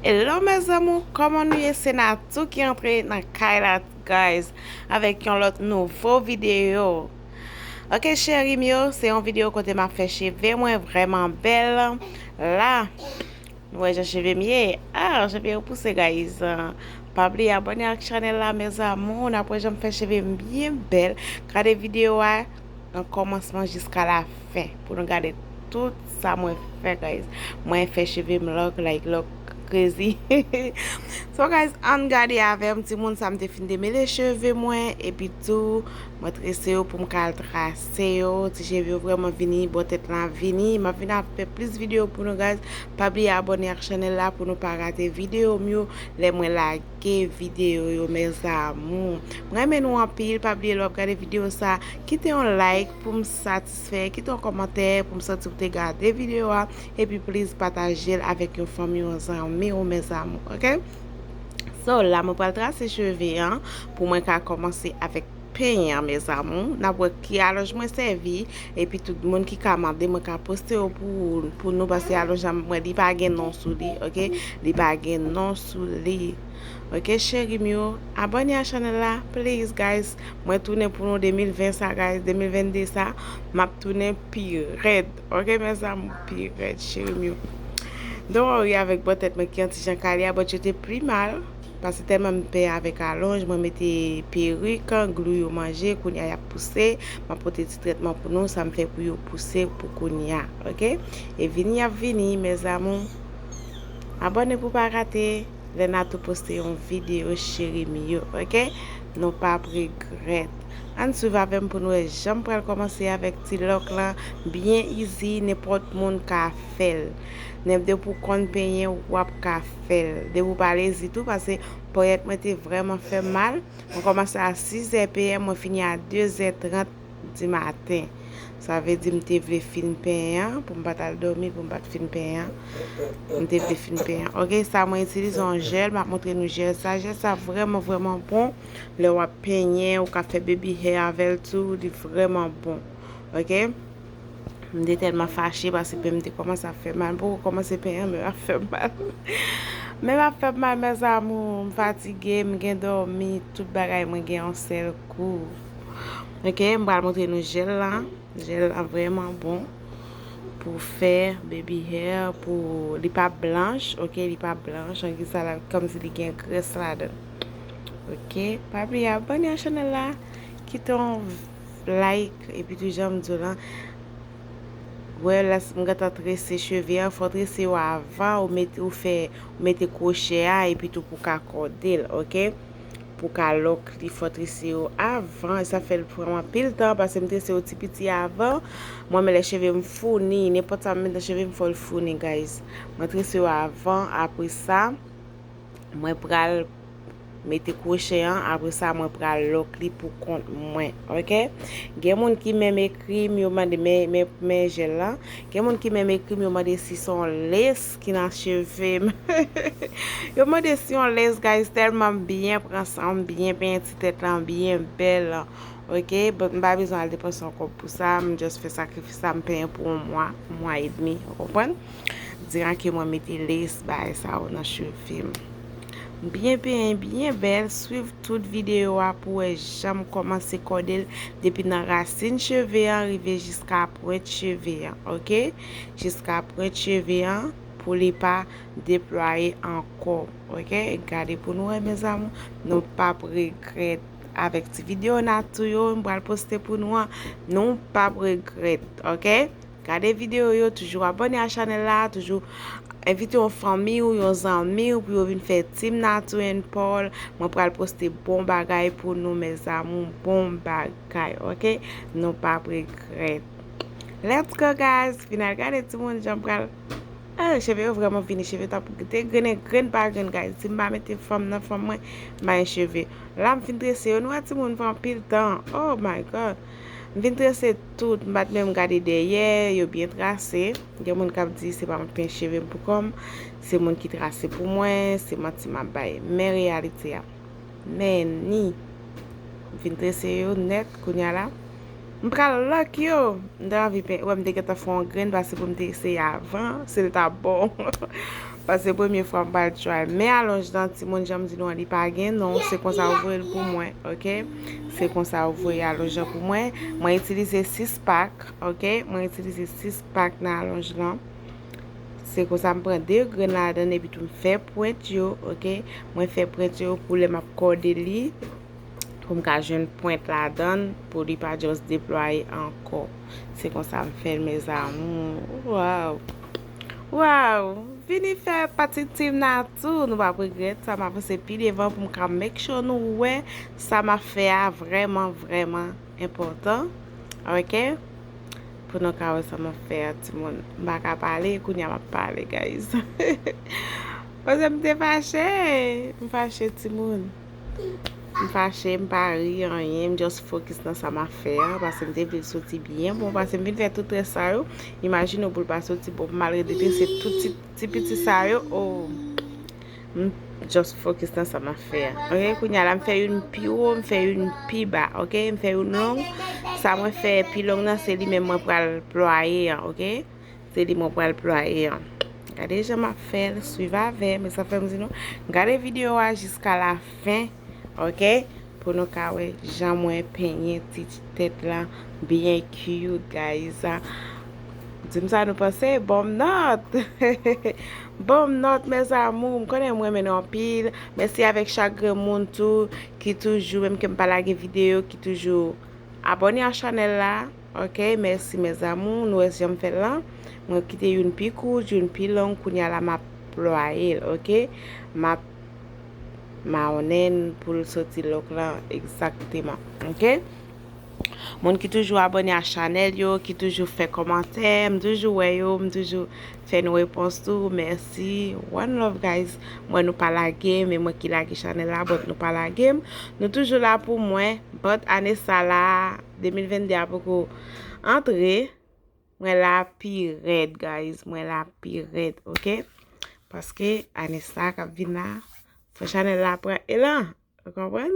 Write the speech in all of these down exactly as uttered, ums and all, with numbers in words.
Hello mes amours, kòman nou ye? Se Natou ki antre nan kay la, guys, avèk yon lòt nouvo videyo. Ok, cheri m yo, se yon videyo kote m ap fè cheve mwen vrèman bèl. La, nou wè jan cheve m ye. Ah, cheve yo pouse, guys. Pa bliye abòne ak chanèl la, mes amours. N ap wè jan m fè cheve m byen bèl. Gade videyo a nan kòmansman jiska la fen pou nou gade tout sa mwen fè, guys. Mwen fè cheve m long, like, long, crazy. So, guys, ann gade avè m, timoun, sa m te fin demele cheve mwen, epi tou, mwen trese yo pou m ka al trase yo. Ti cheve yo vrèman vini, bò tèt lan vini. M ap vin ap fè plis videyo pou nou, guys. Pa bliye abòne ak chanèl la pou nou pa rate videyo m yo lè mwen lage videyo yo, mes amours. Mwen renmen nou anpil, pa bliye lè w ap gade videyo sa, kite yon like pou m satisfè, kite yon kòmantè pou m santi w te gade videyo a, epi please pataje l avèk yon fanmi, yon zanmi w, mes amours, ok? So, la mwen pral trase cheve an pou mwen ka kòmanse avèk penyen an, mes amours. N ap wè ki alonj mwen sèvi, epi tout moun ki ka mande mwen ka poste yo pou, pou nou, paske alonj la mwen li pa gen non sou li, ok? Li pa gen non sou li. Ok, cheri m yo, abòne a chanèl la, please, guys. Mwen tounen pou nou de mil ven sa, guys, de mil venn de sa, m ap tounen pi rèd. Ok, mes amours, pi rèd, cheri m yo. Don't worry avèk bò tèt mwen ki yon ti jan kale a, but yo te pi mal. Paske tèlman m pè avèk alonj, mwen mete perik, glou yo manje, kounye a y ap pouse. M ap pote ti trètman pou nou, sa m fè pou yo pouse pou kounye a, ok? E vini y ap vini, mes amours. Abòne pou pa rate lè Natou poste yon videyo, cheri m yo, ok? Nou p ap regrèt. Ann swiv avè m pou n wè jan m pral kòmanse avèk ti lòk lan, byen easy, nenpòt moun ka fè l. Nenpòt depi w konn penyen, w ap ka fè l. Depi w pa lezi tou, paske ponyèt mwen te vrèman fè m mal. Mwen kòmanse a sizè pm, mwen fini a dezè trant di maten. Sa vle di m te vle fin penyen an, pou m pa t al dòmi, pou m pa t fin penyen an. M te vle fin penyen an. Ok, sa mwen itilize yon jèl, m ap montre nou jèl sa. Jèl sa vrèman, vrèman bon. Lè w ap penyen, ou ka fè baby hair avè l tou, li vrèman bon. Ok? M te tèlman fache paske pen m te kòmanse ap fè mal. M poko kòmanse penyen an, men l ap fè m mal. Men l ap fè m mal, mes amours. M fatige, m gen dòmi, tout bagay mwen gen yon sèl kou. Ok, m pral montre nou jèl la. Jèl la vrèman bon pou fè baby hair, pou li pa blanch, ok, li pa blanch, an ki sa la, kòmsi li gen grès ladan. Ok, pa bliye abòne a chanèl la, kite yon like, epi tou jan m di w lan, wè, lè m gentan trese cheve an, fò w trese yo avan ou mete, ou fè, ou mete kwochè a, epi tou pou w ka kòde l, ok? Pou w ka lòk li, fò w trese yo avan, e sa fè l pran m anpil tan, paske m trese yo ti piti avan, mwen menm lè cheve m founi, nenpòt sa m met nan cheve m, fò l founi, guys. Mwen trese yo avan, apre sa, mwen pral mete kwochè an, apre sa mwen pral lòk li pou kont mwen, ok? Gen moun ki menm ekri m, yo mande men, men, men jèl la. Gen moun ki menm ekri m, yo mande si se yon les ki nan cheve m. Yo mande si yon les, guys, tèlman m byen pran san m, byen penyen ti tèt lan, byen bèl. Ok, but m pa bezwen al depanse yon kòb pou sa, m just fè sakrifis la, m penyen pou yon mwa, yon mwa edmi, ou konprann? Diran ke mwen mete les bagay sa yo nan cheve m. M byen penyen, byen bèl, swiv tout videyo a pou wè jan m kòmanse kòde l depi nan rasin cheve an rive jiska pwent cheve an, ok? Jiska pwent cheve an pou li pa deplwaye ankò, ok? Gade pou nou wè, mes amours, nou p ap regrèt. Avèk ti videyo Natou yo m pral poste pou nou an, nou p ap regrèt, ok? Gade videyo yo, toujou abòne a chanèl la, toujou envite yon fanmi w, yon zanmi w pou yo vin fè Team Natou and Paul. Mwen pral poste bon bagay pou nou, mes amours, bon bagay, ok? Nou p ap regrèt. Let's go, guys! Vin al gade timoun jan m pral. Ah, cheve yo vrèman vini, cheve t ap te grennen grenn pa grenn, guys. Si m pa mete fanm nan fanm mwen, m pa gen cheve. La m fin trese yo, nou wè timoun pran anpil tan. Oh my God. M fin trese tout, m pa t menm gade dèyè, yo byen trase. Gen moun k ap di se pa mwen k penyen cheve m pou kò m, se moun ki trase pou mwen, se manti m ap bay. Men reyalite a. Men ni. M fin trese yo nèt, kounye a la. M pral lòk yo. M te anvi pen, wè m te gentan fè yon grenn, paske pou m te eseye avan, si l ta bon. Paske premye fwa m pral try. Men alonj lan, timoun, jan m di nou an, li pa gen non. Se konsa yo voye l pou mwen, oke? Se konsa yo voye alonj lan pou mwen. Mwen itilize sis pak, oke? Mwen itilize sis pak nan alonj lan. Se konsa m pran de grenn ladan l epi tou m fè pwent yo, oke? Mwen fè pwent yo pou lè m ap kòde li, pou m ka jwenn pwent ladan l, pou li pa just deplwaye ankò. Se konsa m fè l, mes amours. Waw! Waw! Vini fè pati Team Natou, nou p ap regrèt sa, m avanse pi devan pou m ka make sure nou wè sa m ap fè a vrèman, vrèman enpòtan. Oke? Pou nou ka wè sa m ap fè a, timoun. M pa ka pale, kounye a m ap pale, guys. Paske m te fache. M fache, timoun. M fache, m pa ri anyen, m just focus nan sa m ap fè a, paske m te vle l soti byen bon, paske m vin fè tout rès sa yo. Imajine w pou l pa soti bon, malgre de se tout ti, ti piti sa yo, oh. M just focus nan sa m ap fè a. Oke, kounye a la m fè youn pi wo, m fè youn pi ba, oke? M fè youn long. Sa mwen fè pi long nan, se li menm mwen pral plwaye an, oke? Se li mwen pral plwaye an. Gade jan m ap fè l, swiv avè m, e sa fè m di nou, gade videyo a jiska la fen, oke? Pou nou ka wè jan mwen penyen ti tèt la byen cute, guys. Di m sa nou panse, bon m nòt. Bon m nòt, mes amours, m konnen m renmen nou anpil. Mèsi avèk chak grenn moun tou ki toujou, menm ke m pa lage videyo, ki toujou abòne a chanèl la. Oke, mèsi, mes amours. Nou wè jan m fè l lan. Mwen kite youn pi kout, youn pi long. Kounye a la, m ap plwaye l, oke? M ap mawonnen l pou l soti long lan egzakteman, oke? Moun ki toujou abòne a chanèl yo, ki toujou fè kòmantè, m toujou wè yo, m toujou fè nou repons tou. Mèsi. One love, guys. Mwen nou pa lage, men mwen ki lage chanèl la, but nou pa lage m. Nou toujou la pou mwen, but ane sa la, de mil venn de a poko antre. Mwen la pi rèd, guys. Mwen la pi rèd, oke? Paske ane sa k ap vin la, fò chanèl la pran elan. Ou konprann?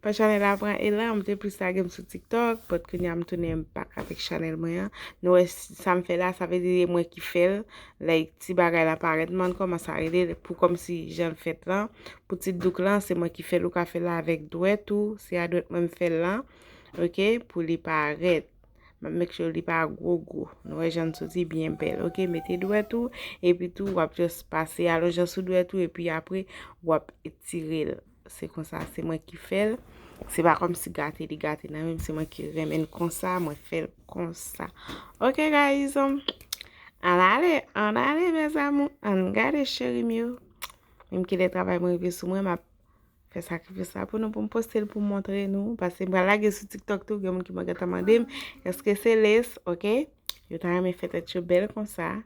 Fò chanèl la pran elan, m te plis lage m sou TikTok, but kounye a m tounen m back avèk chanèl mwen an. Nou wè s-, sa m fè la, sa vle di se mwen ki fè l. Like, ti bagay la parèt, man, kòman sa rele, pou kòmsi jan l fèt lan, pou ti douk lan, se mwen ki fè l, ou ka fè l avèk dwèt ou, se a dwèt mwen m fè l lan, oke, pou li parèt. M ap make sure li pa gwo gwo. Nou wè jan l soti byen bèl. Oke, mete dwèt ou, epi tou w ap just pase alonj lan sou dwèt ou, epi apre w ap etire l. Se konsa, se mwen ki fè l. Se pa kòmsi gate li gate nan men m, se mwen ki renmen l konsa, mwen fè l konsa. Oke, guys. Ann ale, ann ale, mes amours. Ann gade cheri m yo. Menm kilè travay mwen rive sou mwen, m ap fè sakrifis la pou nou, pou m poste l, pou m montre nou. Paske m pral lage sou TikTok tou, gen moun ki mwen gentan mande m, èske se lace, oke? Yo ta renmen fè tèt yo bèl konsa.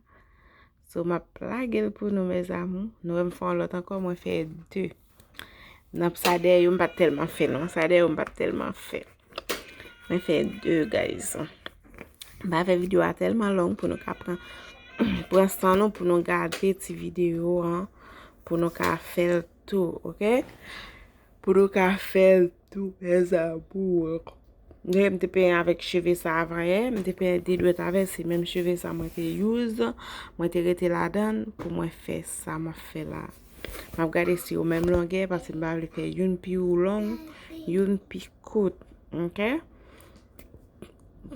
So, m ap lage l pou nou, mes amours. Nou wè m fè yon lòt ankò, mwen fè de. Nan sa dèyè yo, m pa t tèlman fè, non. Sa dèyè yo, m pa t tèlman fè. Mwen fè de, guys. M pa fè videyo a tèlman long pou nou ka pran, pran san nou pou nou gade ti videyo an, pou nou ka fè l tou, oke? Pou nou ka fè l tou, mes amours. Gade, m te penyen avèk cheve sa avan yè, m te penyen de dwèt avè l, se menm cheve sa mwen te use, mwen te rete ladan l pou mwen fè sa m ap fè la. M ap gade si yo menm longè, paske m pa vle fè youn pi long, youn pi kout, oke?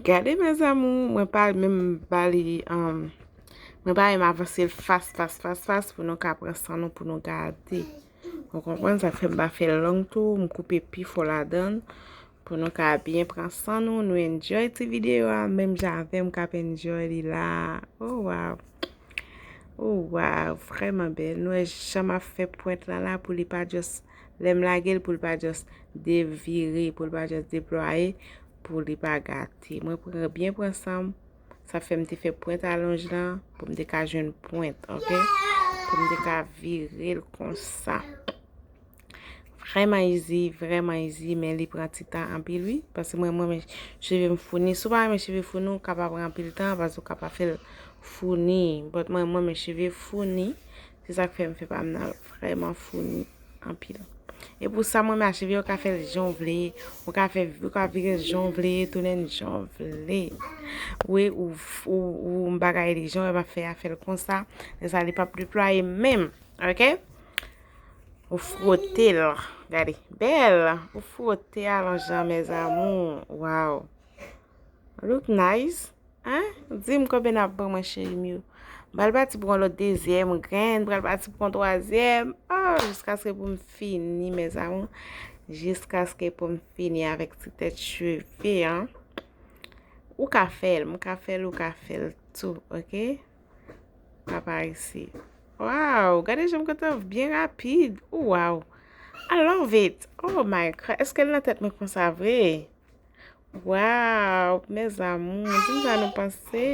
Gade, mes amours, mwen pa menm ba li, um, mwen pa menm avanse l fas, fas, fas, fas pou nou ka pran san nou pou nou gade. Ou konprann, sa fè m pa fè l long tou, m koupe pi fon ladan l. Pou nou ka byen pran san nou, nou enjoy ti videyo a, menm jan avè m k ap enjoy li la. Oh, wow. Oh, wow, vrèman bèl. Nou wè jan m ap fè pwent lan la pou li pa just, lè m lage l pou li pa just devire, pou li pa just deplwaye, pou li pa gate. Mwen pran, byen pran san m. Sa fè m te fè pwent alonj lan pou m te ka jwenn pwent, oke? Pou m te ka vire l konsa. Vrèman easy, vrèman easy, men li pran ti tan anpil, wi. Paske mwen, mwen renmen cheve m founi. Si w pa renmen cheve founi, ou ka pa pran anpil tan, paske ou ka pa fè l founi. But mwen, mwen renmen cheve founi. Se sa k fè m fè pa m nan vrèman founi anpil. E pou sa mwen renmen a cheve, ou ka fè l jan w vle, ou ka fè, ou ka vire l jan w vle, tounen l jan w vle. Wi, ou, ou, ou bagay li jan w ap fè a, fè l konsa. Lè sa li p ap deplwaye menm, ok? Ou fwote l. Gade, bèl. Ou fwote alonj lan, mes amours. Wow. Look nice. Hein? Di m konbyen n ap ban mwen, cheri m yo. M pral pati pran lòt dezyèm grenn, m pral pati pran twazyèm. Oh, jiskaske pou m fini, mes amours. Jiskaske pou m fini avèk ti tèt cheve an. Ou ka fè l, m ka fè l, ou ka fè l tou, ok? Pa pa isi. Wow, gade jan m kontan byen rapid. Wow. I love it. Oh my God. Èske l nan tèt mwen konsa vre? Wow, mes amours, di m sa nou panse.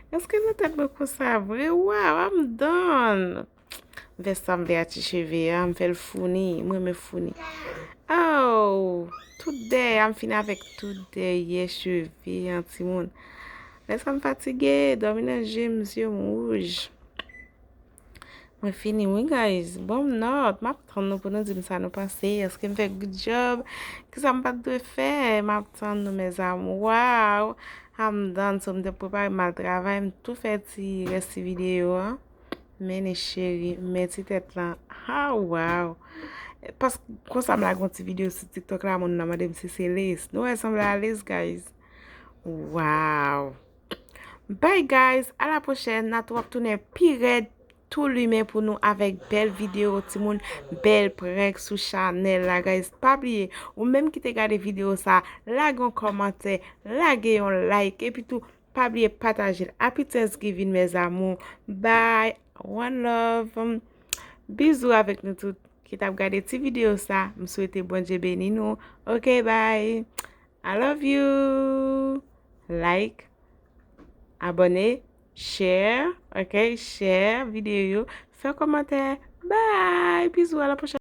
Èske l nan tèt mwen konsa vre? Wow, I'm done. M fè sa m vle a ti cheve a, m fè l founi, mwen renmen founi. Oh, tout dèyè, m fini avèk tout dèyè cheve an, timoun. Lè sa m fatige, dòmi nan je m, zye m wouj. Mwen fini, wi, guys. Bon, m nòt. M ap tann nou pou nou di m sa nou panse. Èske m fè good job? Kisa m pa t dwe fè? M ap tann nou, mes amours. Wow! I'm done. So, m te prepare m al travay. M tou fè ti rès ti videyo an. Men, cheri, men ti tèt lan. Ah, wow! Paske konsa m lage yon ti videyo sou TikTok la, moun nan mande m si se lace. Nou wè, sanble a lace, guys. Wow! Bye, guys. A la pwochèn. N a tou ap tounen pi rèd, tou limen pou nou avèk bèl videyo, timoun, bèl prank sou chanèl la, guys. Pa bliye, ou menm ki te gade videyo sa, lage yon kòmantè, lage yon like, epi tou, pa bliye pataje l. Happy Thanksgiving, mes amours. Bye. One love. Bizou avèk nou tout ki t ap gade ti videyo sa. M swete Bondye beni nou. Ok, bye. I love you. Like, abòne, share, ok? Share videyo yo. Fè kòmantè. Bye. Bizou, a la pwochèn.